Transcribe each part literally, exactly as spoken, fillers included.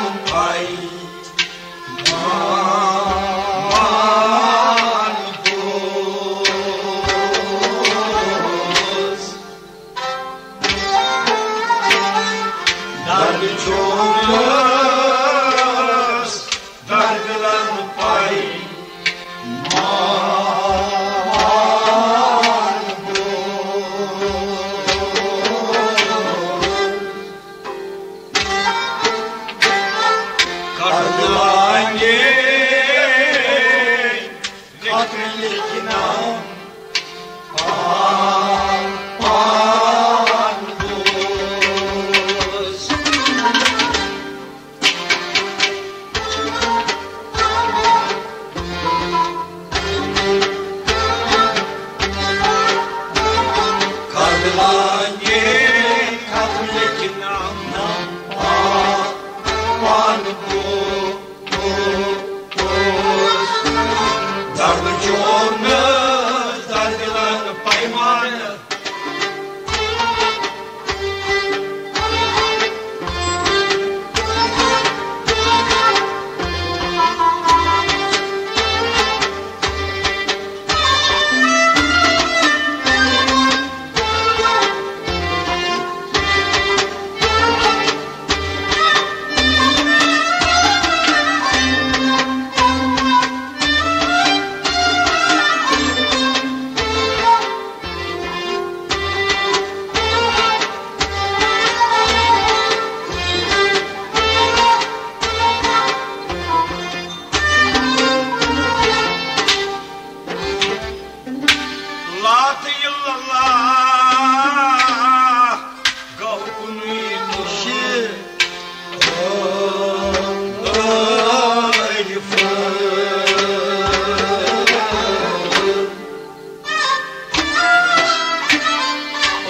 پایمان پوٚز۔ درد چومس دردلن پایمان پوٚز۔ کتھ لانگے، کتھ لیکھنم پان، پان بوز۔ کتھ لانگے، کتھ لیکھنم پان، پان بوز۔ درد چومس دردلن پایمان۔ لا تہٕ الا اللہ گوٚو کُنُے نِشہِ۔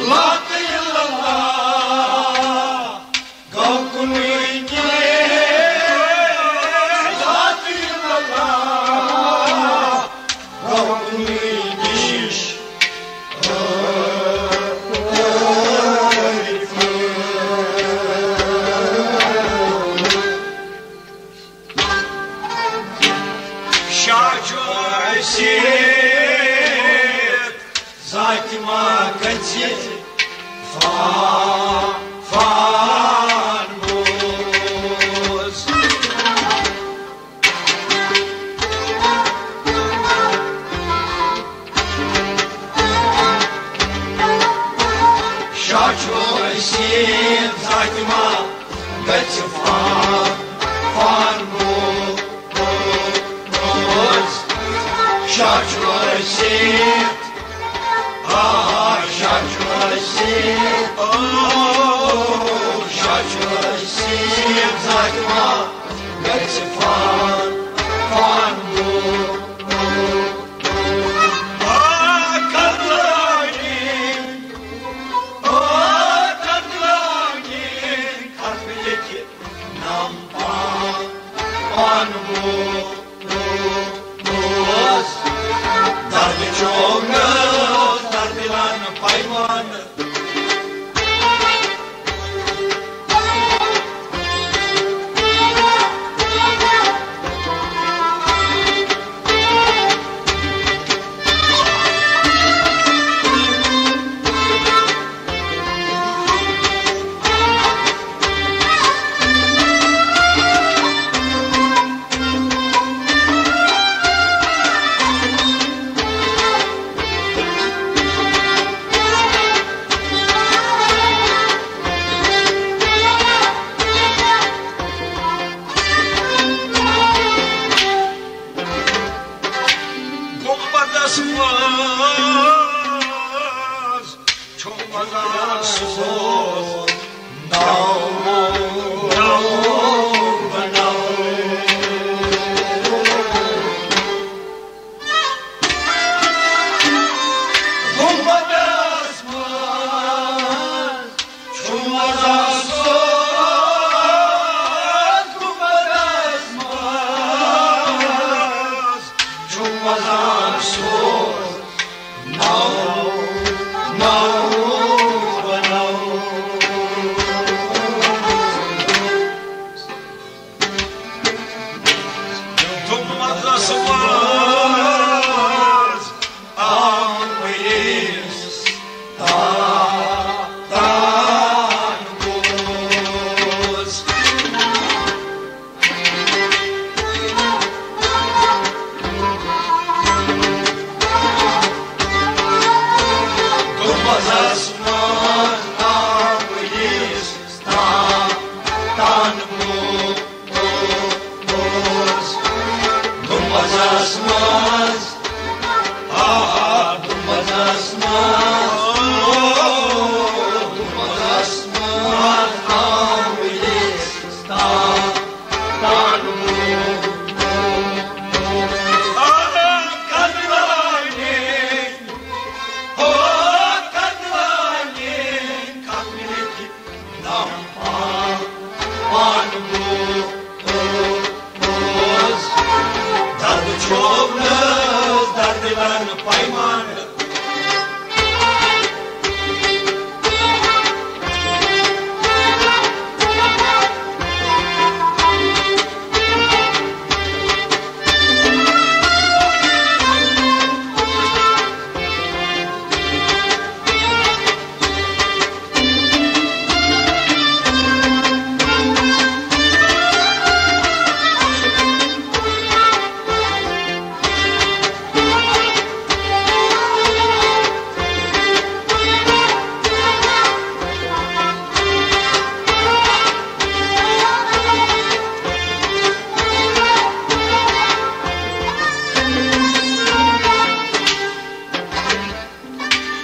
لا تہٕ الا اللہ گوٚو کُنُے نِش۔ لا تہٕ الا اللہ گوٚو کُنُے نِش۔ شاہ چھُ ٲسِتھ ذاتِ ما گژھِ فا-، فان بوز۔ شاہ چھُ ٲسِتھ ذاتِ ما گژھِ فان، فان بوز۔ شاہ چھُ ٲسِتھ، آ، شاہ چھُ ٲسِتھ، او، شاہ چھُ ٲسِتھ، ذاتِ ما گژھِ فان، فان بوز۔ آ، کتھ لانگے، آ، کتھ لانگے، کتھ لیکھِ نم پان، پان بوز۔ درد چومس دردلن پایمان۔ گنبدس منٛز چھُ وزان سُہ ناو، ناو بناو۔ گنبدس منٛز چھُ وزان سُہ، گنبدس منٛز چھُ وزان سُہ ناو، ناو بناو۔ پیمانہٕ۔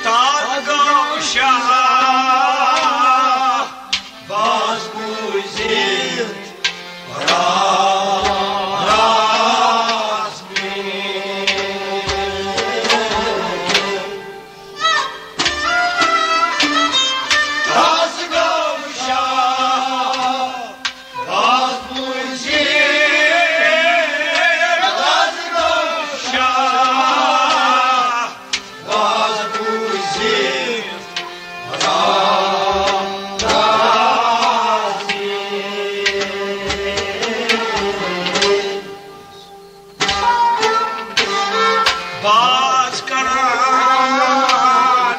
تَتھ گوٚو شاہ باز بوٗزِتھ راز مےٚ۔ تَتھ گوٚو شاہ باز کران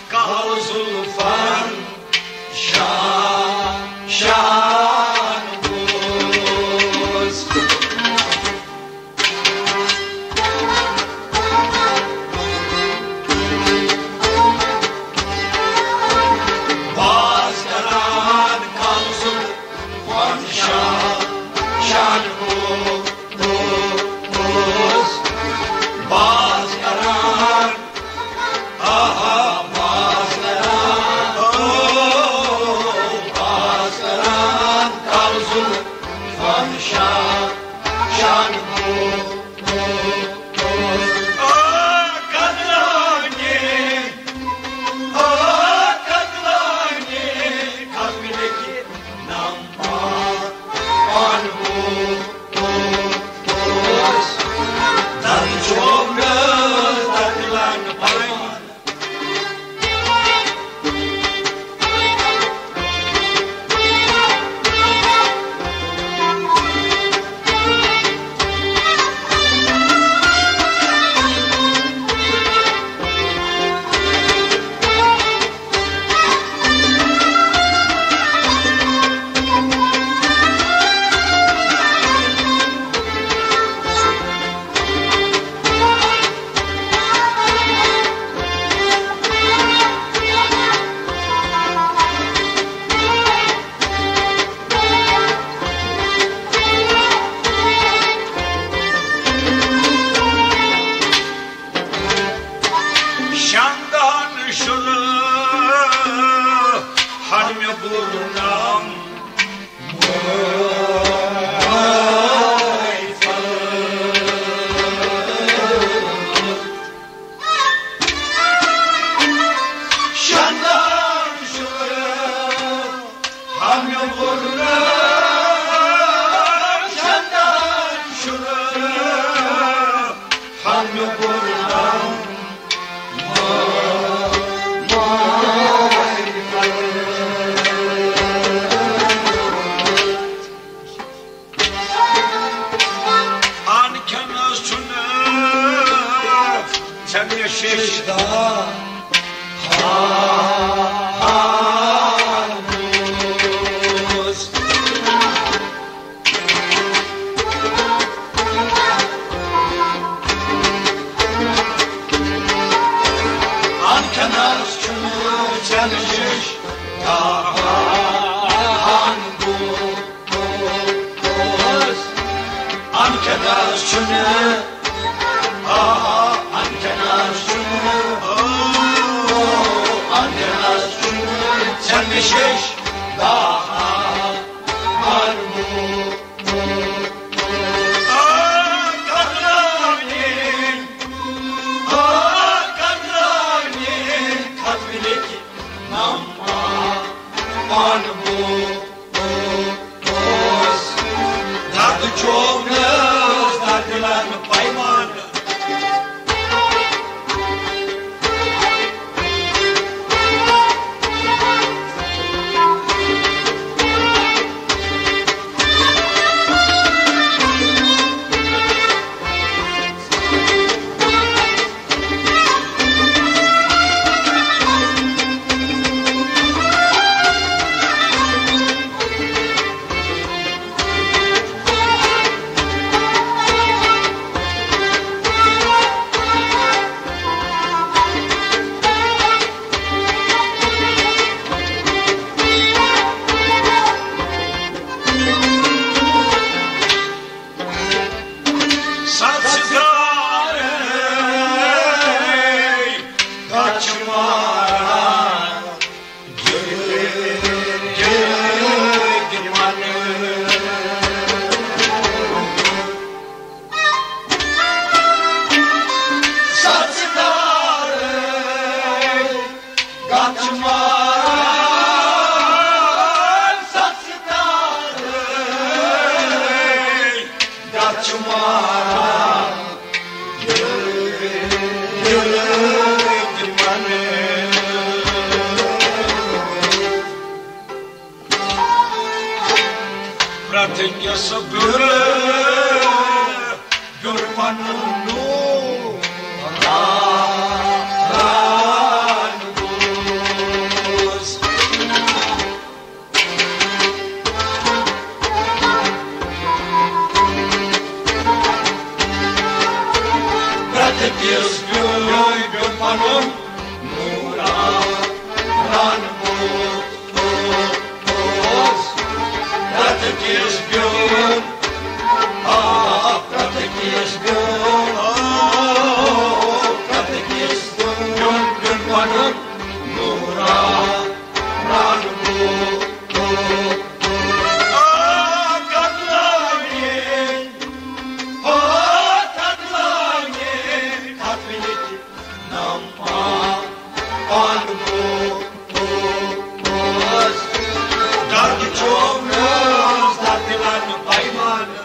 کاو زلفن شان شان بوز۔ باز کران کاو زلفن شان شان بوز۔ باز کران، آہا، باز کران، او، باز کران، کلزُل فن شان، شان کو، کو، کو۔ آ، کدلانی، آ، کدلانی، کدلکی نام پا، پان کو۔ شنگان شُلہٕ ہر مےٚ بوٗرنام۔ شنگان شُلہٕ ہر مےٚ بوٗرنام۔ شنگان شُلہٕ ہر مےٚ بوٗرنام۔ آن کھٮ۪نس چھُنہٕ ژےٚ مےٚ شیشتار۔ آن کھٮ۪نس چھُنہٕ ژےٚ نِش کانٛہہ آن گوٚو۔ آن کھٮ۪نس چھُنہٕ، آ، آن کھٮ۪نس چھُنہٕ، آ، آن کھٮ۪نس چھُنہٕ ژےٚ نِش کانٛہہ آن گوٚو۔ درد چوب نہ، درد لن پیمان۔ سُہ بیُل، بیُل پنُن نوٗر، را-، ران گوٚژھ۔ پرٛٮ۪تھ کِس بیُل، بیُل پنُن نوٗر، را-، ران گوٚژھ۔ اوس پرٛٮ۪تھ کِس بیوٚن، آ، پرٛٮ۪تھ کِس بیوٚن، آ، پرٛٮ۪تھ کِس بیوٚن، بیوٚن پنُن نوٗرا، پرٛان گوٚو، گوٚو، گوٚو۔ آ، کتھ لاگے، آ، کتھ لاگے، کتھ مِلہِ۔ نم پان، پان گو، گو، گوس۔ درد چھوم نوز، درد لن پیمان۔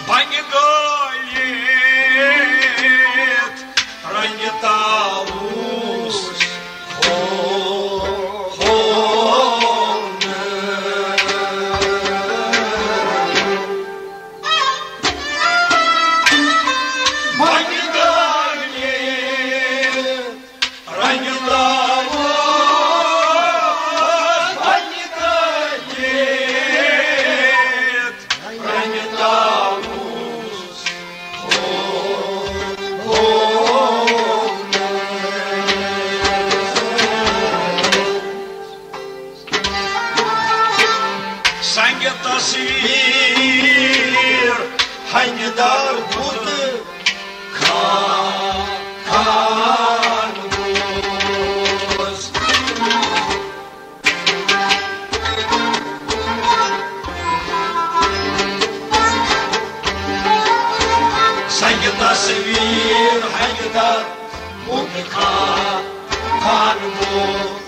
بنہِ گٲلِتھ رنگہِ تاوُس ہو، ہو۔ بنہِ گٲلِتھ رنگہِ تاوُس، بنہِ گٲلِتھ رنگہِ تاوُس۔ سنگہِ تصویر ہنگہِ دار بُت کھا-، کھان گوس۔ سنگہِ تصویر ہنگہِ دار بُت کھا-، کھان گوس۔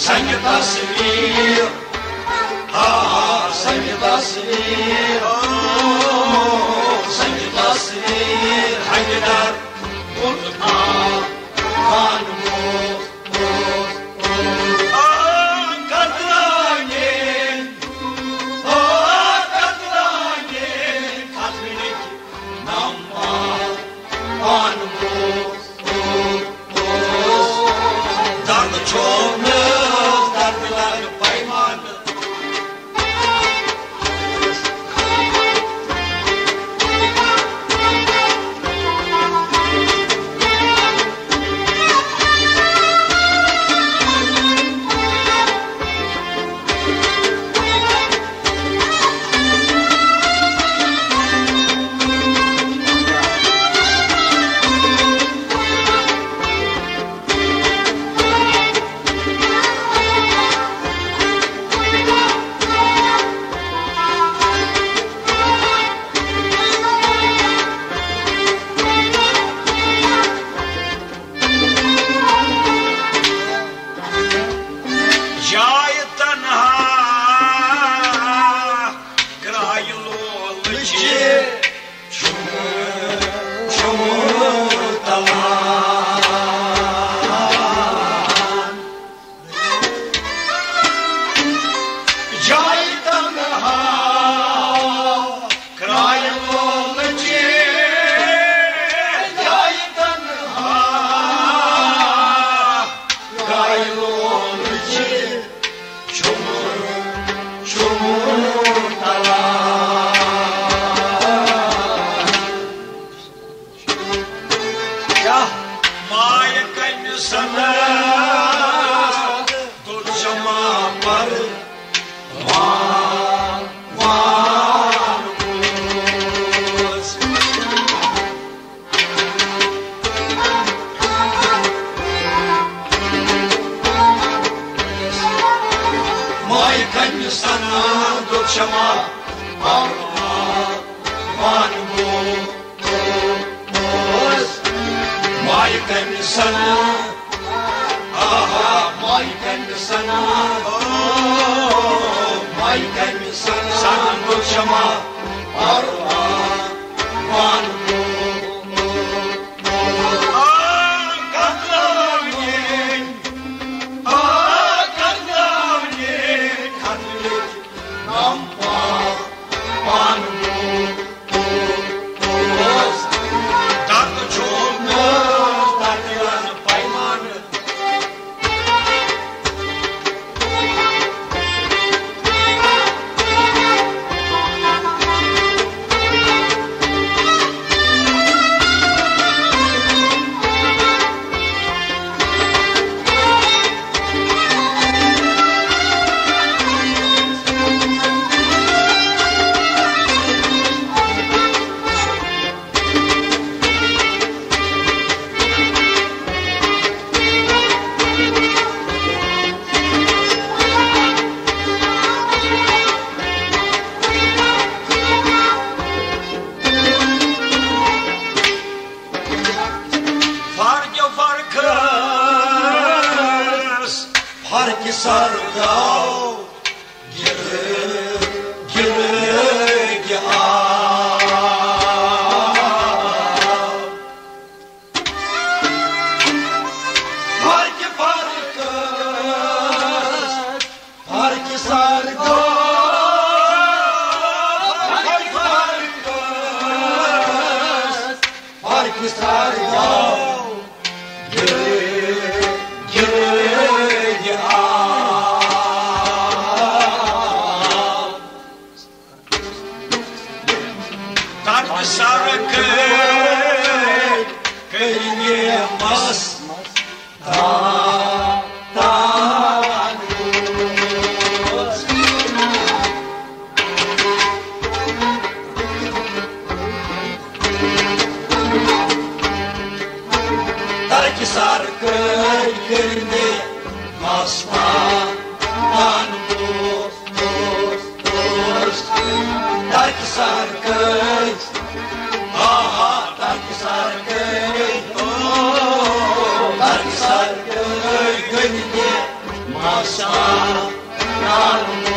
سنگہِ تصویر، آ، سنگہِ تصویر، آ، سنگہِ تصویر ہنگہِ دار بُت کھا-، کھان گوس۔ جایہِ تنہا گرایہِ لولہٕ چہِ چھُ، چھُ تلان۔ جایہِ تنہا کرایہِ لولہٕ چہِ، جایہِ تنہا کرایہِ لولہٕ چہِ چھُم، چھُم تلان۔ کیٛاہ مایہِ کمہِ سنہٕ دوٚد جمع پر وان، وان۔ سنا دوٚپ شمع، پروان، پروان گوٚو، گوٚو، گوٚو۔ مایہِ کمہِ سنا، آہا، مایہِ کمہِ سنا، او، مایہِ کمہِ سنا، سنا دوٚپ شمع، پروان، پروان گوٚو، گوٚو، گوٚو۔ آ، کتھ لٲگِن، آ، کتھ لٲگِن، کتھ لٲگِن۔ نم پا-، پان گو، گو، گوس۔ درد چھوڑ گوس، درد لن پیمان۔ فرق فرقس، فرق سر گاو۔ گِرٕ، گِرٕ، گِرٕ آو۔ فرقہِ فرقس، فرقہِ سر گوٚو، فرقہِ فرقس، فرقہِ سر گوٚو۔ گِرٕ، گِرٕ، گِرٕ آو۔ تَتھ سر کٔرۍ، کٔرۍ مےٚ مس تا-، تان۔ تَتہِ سر کٔرۍ، کٔرۍ مےٚ مستان دوست، دوست، دوست۔ تَتہِ سر کٔرۍ، آہا، تَتہِ سر کٔرۍ، او، تَتہِ سر کٔرۍ، کٔرۍ مےٚ مستان دوست۔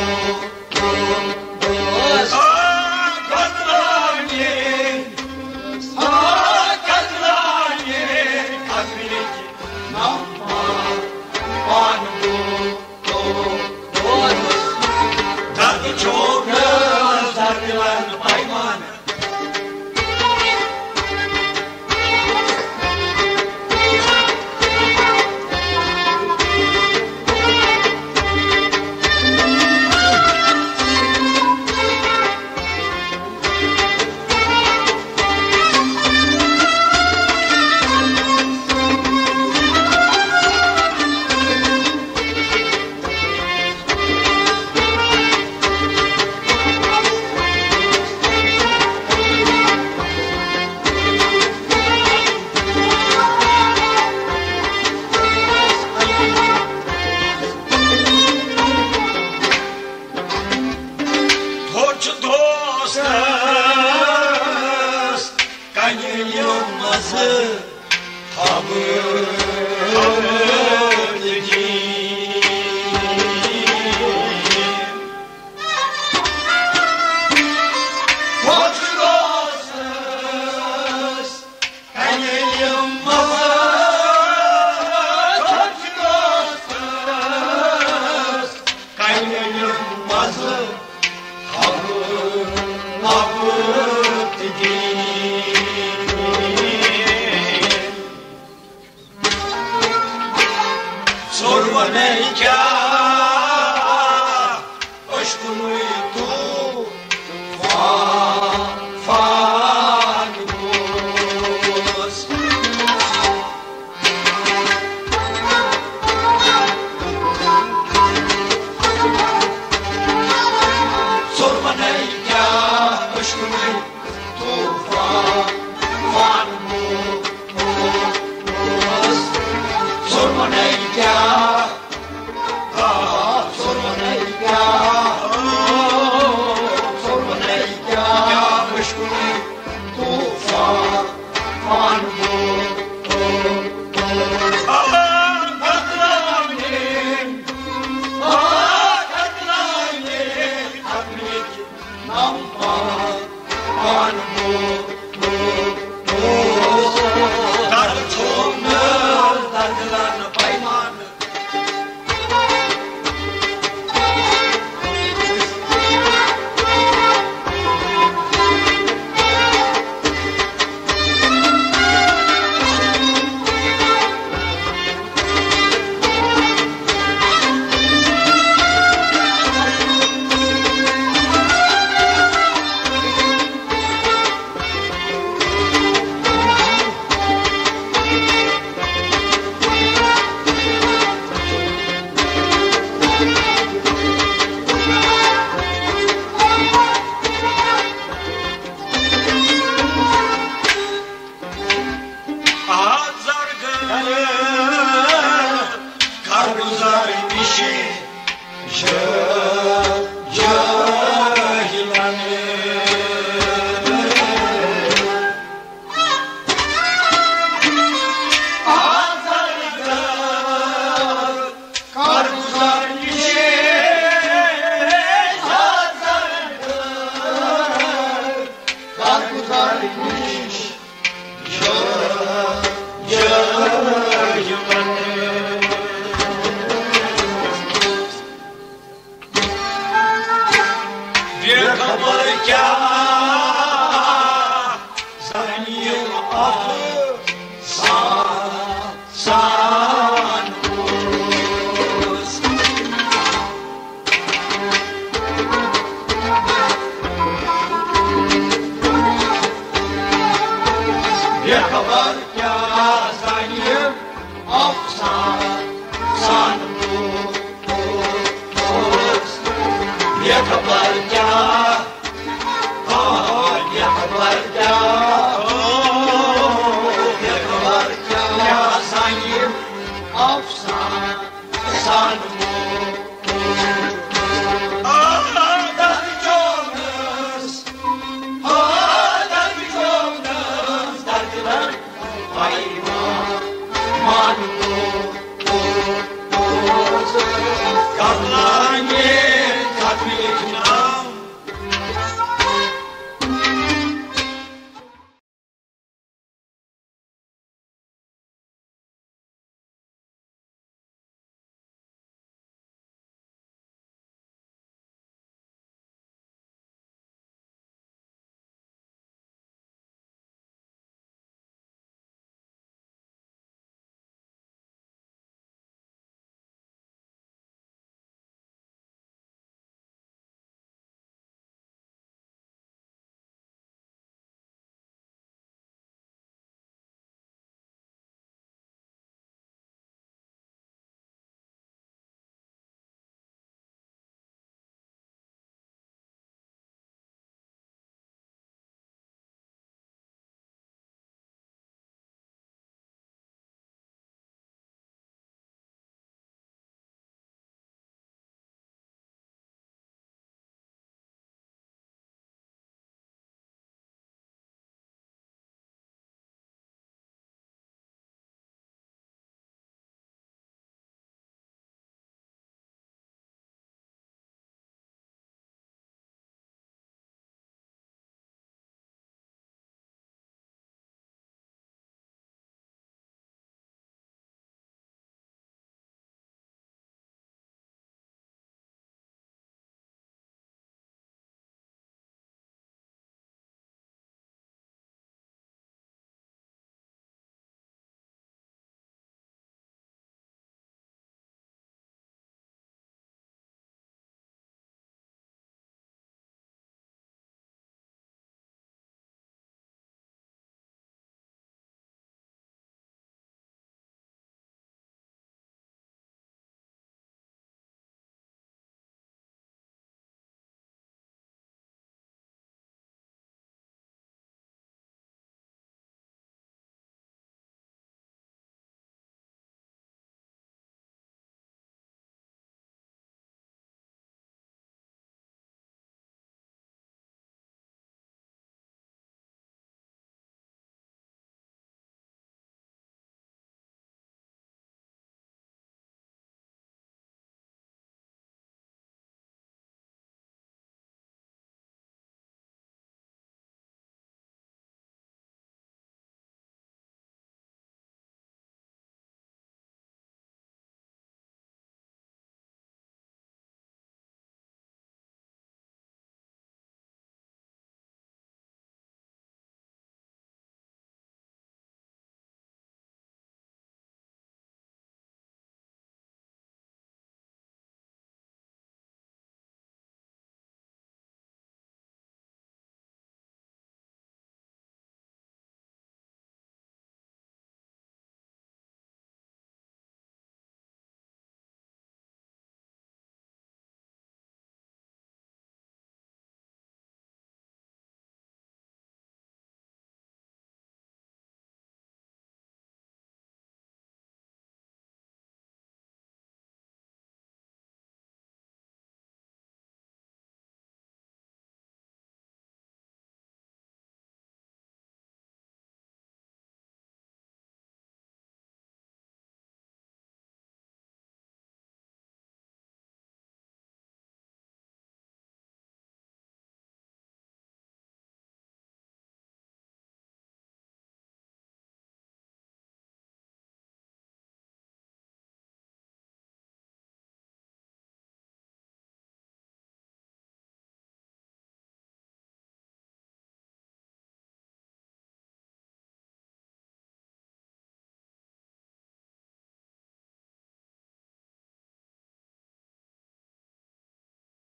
تھوٚد چھُ دوستس کنہِ یِم مزٕ خبر۔ تھوٚد چھُ دوستس ژوٚروَنے کیٛاہ أچھ کُنُے طوفان، فان گوس۔ ژوٚروَنے کیٛاہ أچھ کُنُے طوفان، فان گوس۔ ژوٚروَنے کیٛاہ، آ، ژوٚروَنے کیٛاہ گزار نِش جا-، جاہلن۔ آزار کار گزار نِش، آزار کار گزار نِش۔ بے خبر کیٛاہ زانہِ یِم افسانہٕ۔ سان اوس۔ بے خبر کیٛاہ زانہِ افسانہٕ سان اوس۔ بے خبر کیٛاہ، آ، بے خبر کیٛاہ، بے خبر کیٛاہ زانہِ افسانہٕ سان۔ آدم جونس، آدم جونس، دردن پیمان مانو۔ کملانی